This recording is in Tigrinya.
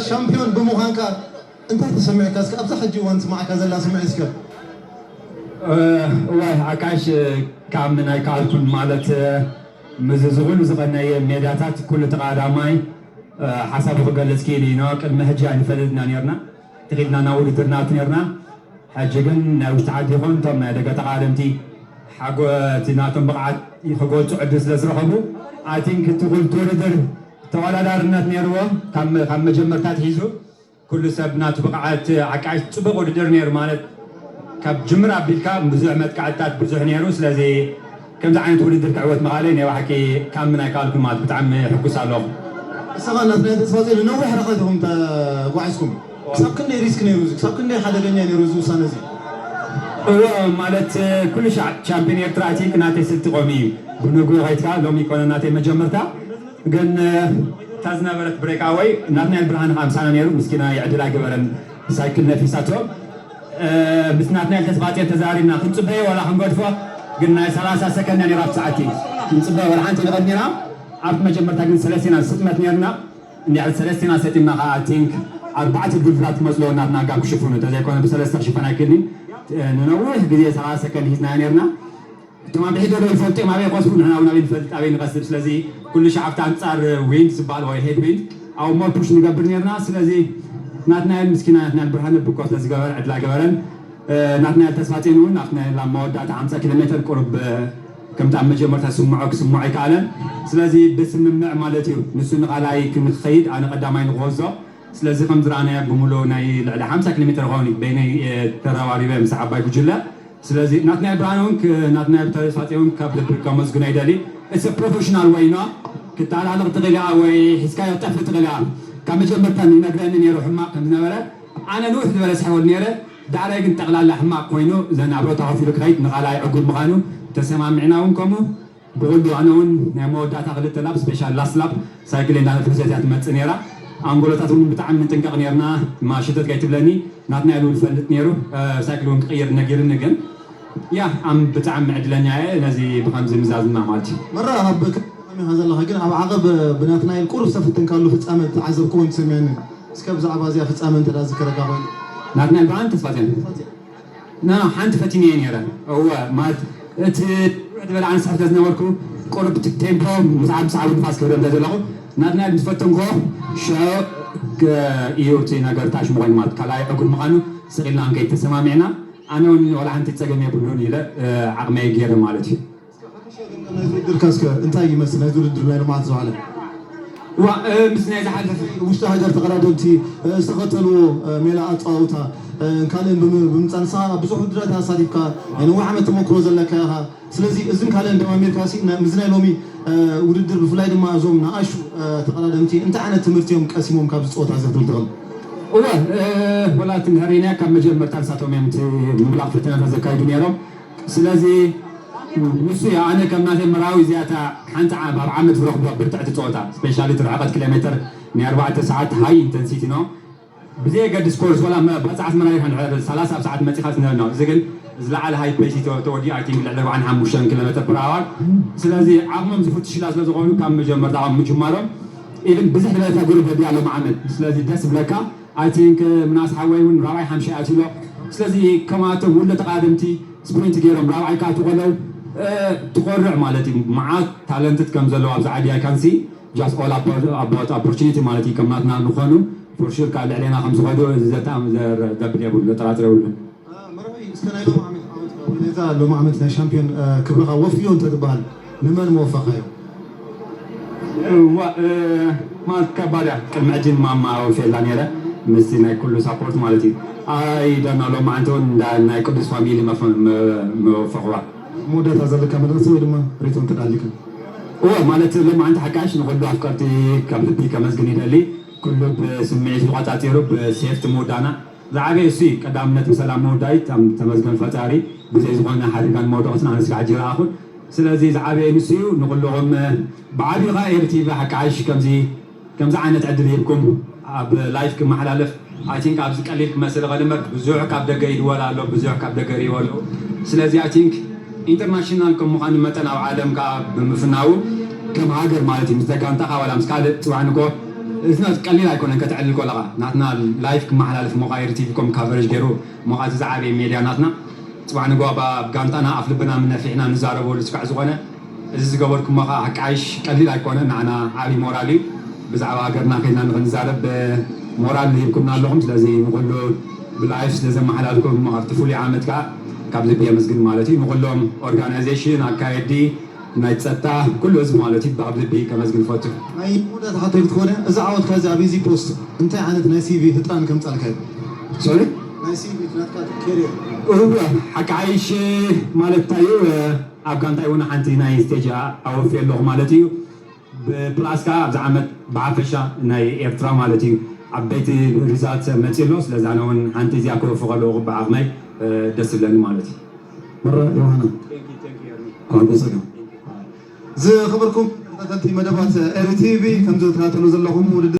ሻምፒዮን ብምዃንካ እንታይ ተሰሚዑካ? እስከ ኣብዛ ሕጂ እዋን ትስማዓካ ዘላ ስምዒት እስከ። እዋይ ሓካሽ፣ ካብ ናይ ካልኩን ማለት ምዚ ዝኹሉ ዝቐነየ ሜዳታት ኩሉ ተቐዳማይ ሓሳቡ ክገልጽ ክኢሉ ኢና። ቅድሚ ሕጂ ኣይንፈልጥና ነርና፣ ተኺልና ናብ ውድድር ናቱ ነርና። ሕጂ ግን ናይ ውሽጢ ዓዲ ይኹን እቶም ናይ ደገ ተቓደምቲ ሓጎ እቲ ናቶም ብቕዓት ክገልጹ ዕድል ስለ ዝረኸቡ፣ ኣይ ቲንክ እቲ ኩሉ ውድድር ተወዳዳርነት ነይርዎ። ካብ ካብ መጀመርታ ኣትሒዙ ኩሉ ሰብ ናቱ ብቕዓት ዓቃሽ ጽቡቕ ውድድር ነይሩ። ማለት ካብ ጅምር ኣቢልካ ብዙሕ መጥቃዕትታት ብዙሕ ነይሩ። ስለዚ ከምዚ ዓይነት ውድድር ክዕወት ምኻለይ ናይ ባሕቂ ካብ ምናይ ካልኩም ማለት ብጣዕሚ ሕጉስ ኣለኹ። ንስኻ ናትናኤል ተስፋጽዮን ንነዊሕ ርሕቀት ኢኹም ተጓዒዝኩም። ክሳብ ክንደይ ሪስክ ነይሩ እዚ? ክሳብ ክንደይ ሓደገኛ ነይሩ እዚ ውሳነ እዚ? እዎ፣ ማለት ኩሉ ሻዕ ቻምፒዮን ኤርትራ ኣይ ቲንክ ናተይ ስልቲ ቆሚ እዩ። ብንግሆ ከይድካ ሎሚ ይኮነ ናተይ መጀመርታ። ግን እታ ዝነበረት ብሬክ ኣወይ ናትናኤል ብርሃን ከዓ ምሳና ነይሩ። ምስኪና የዕድል ኣይገበረን፣ ሳይክል ነፊሳቶ። ምስ ናትናኤል ተስፋጽዮን ተዛሪብና ክንጽበዮ ዋላ ክንገድፎ፣ ግን ናይ ሰላሳ ሰከንድ ነይራ ኣብቲ ሰዓቲ። ክንጽበዮ ዋላ ሓንቲ ንቐድሚና ኣብቲ መጀመርታ ግን ሰለስቲና ስጥመት ነይርና። እንድሕር ሰለስቲና ሰጢምና ከዓ ኣይ ቲንክ ኣርባዕተ ውድድራት ክመፅለዎ ናትና ጋብ ክሽፍኑ እንተዘይኮነ ብሰለስተ ክሽፈን ኣይክእልን። ንነዊሕ ግዜ ሰላሳ ሰከንድ ሒዝናዮ ነይርና። እቶም ኣብ ድሕሪት ዘለዉ ይፈልጡ እዮም ኣበይ ይቐስቡ፣ ንሕና እውን ኣበይ ንፈልጥ ኣበይ ንቐስብ። ስለዚ ኩሉ ሻዕ ኣብቲ ኣንፃር ዊንድ ዝበሃል ወይ ሄድ ዊንድ ኣብ ሞር ፑሽ ንገብር ነርና። ስለዚ ናትናኤል ምስኪና ናትናኤል ብርሃነ ብኮ ስለ ዝገበረ ዕድል ኣይገበረን። ናትናኤል ተስፋጼን እውን ኣብቲ ናይ ላብ መወዳእታ ሓምሳ ኪሎ ሜትር ቁሩብ ከምቲ ኣብ መጀመርታ ስምዖ ክስምዖ ኣይከኣለን። ስለዚ ብስምምዕ ማለት እዩ ንሱ ንኻልኣይ ክንኸይድ ኣነ ቀዳማይ ንክወዞ። ስለዚ ከም ዝረኣናዮ ብምሉእ ናይ ልዕሊ ሓምሳ ኪሎ ሜትር ኸውን በይነይ ተረባሪበ ምስ ዓባይ ጉጅለ። ስለዚ ናትናኤል ብርሃነ እውን ናትናኤል ተስፋጼ እውን ካብ ልቢ ከመስግኖ ይደሊ። እስ ፕሮፌሽናል ወይ ኖ ክተኣላለቕ ትኽእል ኢኻ ወይ ሒዝካዮ ክጠፍእ ትኽእል ኢኻ። ካብ መጀመርታ ይነግረኒ ነይሩ ሕማቕ ከም ዝነበረ። ኣነ ንውሕ ዝበለ ስሕወል ነይረ። ዳዕራይ ግን ጠቕላላ ሕማቕ ኮይኑ ዘን ኣብ ሮታ ኮፍ ኢሉ ክኸይድ ንኻልኣይ ዕጉብ ምዃኑ ተሰማሚዕና እውን ከምኡ። ብቕሉ ኣነ እውን ናይ መወዳእታ ክልተ ላብ ስፔሻል ላስት ላብ ሳይክል እንዳነፈሰት እያ ትመፅእ ነይራ። ኣንጎሎታት እውን ብጣዕሚ ንጥንቀቕ ነይርና። ማሸተት ከይትብለኒ ናትና ኢሉ ዝፈልጥ ነይሩ። ሳይክል እውን ክቕይር ነጊርኒ ግን ያ ኣም ብጣዕሚ ዕድለኛ እየ ነዚ ብከምዚ ምዛዝና ማለት እዩ። መራ ኣብ ከተማ ዘለኻ ግን ኣብ ዓቐብ ብናትናኤል ቁሩብ ዝተፈተንካሉ ፍጻመ ተዓዘብኩ እውን ተሰሚዐኒ። እስከ ብዛዕባ እዚኣ ፍጻመ እንተ ዝከረካ ኮይኑ። ናትናኤል ብርሃን ተስፋጽዮን። ና ሓንቲ ፈቲነ እየ ነይረ። እወ ማለት እቲ ርብዕ ዝበለ ኣነ ስሕተ ዝነበርኩ ቁሩብ ቴምፖ ምስ ዓብ ምስ ዓብ ንፋስ ክህደም እንተ ዘለኹ ናትናኤል ምስ ፈተንኮ ሽዑ እዩ እቲ ነገር ታሽሙ ኮይኑ ማለት ካልኣይ ዕጉር ምዃኑ ስቕ ኢልና ክንከይድ ተሰማሚዕና። ኣነ እውን ዋላ ሓንቲ ጸገም የብሉን ኢለ ዓቕመይ ገይረ ማለት እዩ። ናይዚ ውድድርካ እስከ እንታይ ይመስል ናይዚ ውድድር ናይ ልምዓት ዝባዕለ? ዋ ምስ ናይ ዝሓለፈ ውሽጢ ሃገር ተቐዳደምቲ ዝተኸተልዎ ሜላ ኣፀዋውታ ካልእን ብምምፃእ ንስኻ ብዙሕ ውድድራት ተሳቲፍካ ናይ ነዊሕ ዓመት ተመክሮ ዘለካ ኢኻ። ስለዚ እዝን ካልእን ደማሚርካ ሲ ምስ ናይ ሎሚ ውድድር ብፍላይ ድማ እዞም ንኣሹ ተቐዳደምቲ እንታይ ዓይነት ትምህርቲ እዮም ቀሲሞም ካብዚ ፀወታ እዚ ክትብል ትኽእል? እወ ወላ እቲ እንድሕር ርኢናዮ ካብ መጀመርታ ንሳቶም እዮም እቲ ምምላቕ ፈተነታት ዘካይዱ ነይሮም። ስለዚ ንሱ እዩ ኣነ ከም ናተይ መራዊ እዚኣታ ሓንቲ ዓብ ኣብ ዓመት ዝረኽቦ ብርትዕቲ ፀወታ ስፔሻሊ እቲ ርሕቐት ኪሎ ሜትር ናይ ኣርባዕተ ሰዓት ሃይ ኢንተንሲቲ ነው። ብዘየገድስ ኮርስ ወላ ባፅዓት መራቢኻ ንድሕር ሰላሳ ኣብ ሰዓት መፂኻ ትነብር ነው። እዚ ግን ዝለዓለ ሃይ ፔሲ ተወዲኡ ኣይ ቲንክ ልዕሊ ኣርባዓን ሓሙሽተን ኪሎ ሜትር ፐር ኣዋር። ስለዚ ዓቕሞም ዝፍትሽላ ስለ ዝኾኑ ካብ መጀመርታ ካብ ምጅማሮም ኢቭን ብዝሕ ዝበለ ግሩፕ ወዲኣ ሎም ዓመት ስለዚ ደስ ብለካ። ኣይ ቲንክ ምናስ ሓወይ እውን ራብዓይ ሓምሻይ ኣትዩሎ። ስለዚ ከምኣቶም ውልዶ ተቓደምቲ ስፕሪንት ገይሮም ራብዓይ ክኣትዉ ከለዉ ትኾርዕ ማለት እዩ። መዓት ታለንትድ ከም ዘለዉ ኣብዚ ዓዲ ኣይ ካን ሲ ጃስት ኦል ኣባውት ኦፖርቹኒቲ ማለት እዩ። ከም ናትና ዝኾኑ ፎር ሹር ካብ ልዕሌና ከም ዝኸዱ እዚ ዘብል የብሉ ዘጠራጥር የብሉን። መራሒ እስከ ናይ ሎም ዓመት ዓወትካ ወይ ነዛ ሎም ዓመት ናይ ሻምፒዮን ክብርኻ ወፍዮ እንተትበሃል ንመን ምወፈኻዮ? እዋ ማለት ከባድ እያ። ቅድሚ ሕጂ ንማማ ኣወፍየላ ነይረ ምስቲ ናይ ኩሉ ሳፖርት ማለት እዩ። ኣይ ዳና ሎማዓንቲ እውን እንዳ ናይ ቅዱስ ፋሚሊ መወፈኽዋ። መወዳእታ ዘለካ መልእኽቲ ወይ ድማ ሪቶ እንተዳሊካ? እወ ማለት ሎማዓንቲ ሓካሽ ንኩሉ ኣፍቀርቲ ካብ ልቢ ከመስግን ይደሊ። ኩሉ ብስምዒት ዝቆጻጺሩ ብሴፍቲ ምውዳና ዝዓበየ እሱ እዩ። ቀዳምነት ብሰላም ምውዳይ ተመስገን ፈጣሪ። ብዘይ ዝኾነ ሓደጋን መውደቕትን ኣነ ስጋዕ ጅራኣኹን ስለዚ ዝዓበየ ንሱ እዩ። ንኹልኹም ብዓብዩ ኸዓ ኤሪ ቲቪ ሓቂ ሓይሽ ከምዚ ከምዚ ዓይነት ዕድል ሂብኩም ኣብ ላይፍ ክመሓላለፍ ኣይ ቲንክ ኣብዚ ቀሊል ክመስል ኸእል እምበር ብዙሕ ካብ ደገ ይድወል ኣሎ፣ ብዙሕ ካብ ደገ ሪኦ ኣለዉ። ስለዚ ኣይ ቲንክ ኢንተርናሽናል ከም ምዃኑ መጠን ኣብ ዓለም ከዓ ብምፍናዉ ከም ሃገር ማለት እዩ ምስ ደጋንታኻ ዋላ ምስ ካልእ ፅባሕ ንግሆ እዚ ናት ቀሊል ኣይኮነን ከተዕልል ከለኻ ናትና ላይፍ ክመሓላለፍ ሞቓ ር ቲቪ ኮም ካቨሬጅ ገይሩ ሞቓ እቲ ዝዓበየ ሜድያ ናትና ጽባሕ ንግዋ ብ ጋንታና ኣፍ ልብና ምነፊሕና ንዛረበሉ ስካዕ ዝኾነ እዚ ዝገበርኩሞ ከዓ ሓቂ ዓይሽ ቀሊል ኣይኮነ ንዓና ዓብዪ ሞራል እዩ። ብዛዕባ ሃገርና ከይድና ንክንዛረብ ሞራል ሂብኩምና ኣለኹም። ስለዚ ንኩሉ ብላይፍ ስለዘመሓላልኩም ኣብቲ ፍሉይ ዓመት ከዓ ካብ ልቢ የመስግን ማለት እዩ። ንኩሎም ኦርጋናይዜሽን ኣካየዲ ናይ ጸጥታ ኩሉ ህዝቢ ማለት እዩ ካብ ልቢ ከመስግን ፈቱ። ናይ ሙዳ ተኸተልቲ ኮነ እዚ ዓወትካ እዚ ኣብ ኢዚ ፖስት እንታይ ዓይነት ናይ ሲቪ ህጣን ከምጻልካ እዩ? ሶሪ ናይ ሲቪ ናትካ ኬሪየር እወ ሓቂ ዓይሽ ማለት እንታይ እዩ? ኣብ ጋንታይ እውን ሓንቲ ናይ ስቴጅ ኣወፊ ኣለኹ ማለት እዩ። ብፕላስ ከዓ ኣብዚ ዓመት ብሓፈሻ ናይ ኤርትራ ማለት እዩ ዓበይቲ ሪዛልት መፅእ ኣሎ። ስለዚ ኣነ እውን ሓንቲ እዚኣ ክወፊ ከለኹ ብዓቕመይ ደስ ዝብለኒ ማለት እዩ። መረ ዮሃና ኳንጎ ሰገም ዝኽብርኩም ተኸታተልቲ መደባት ኤሪ ቲቪ ከምዚ ትከታተሉ ዘለኹም ውድድር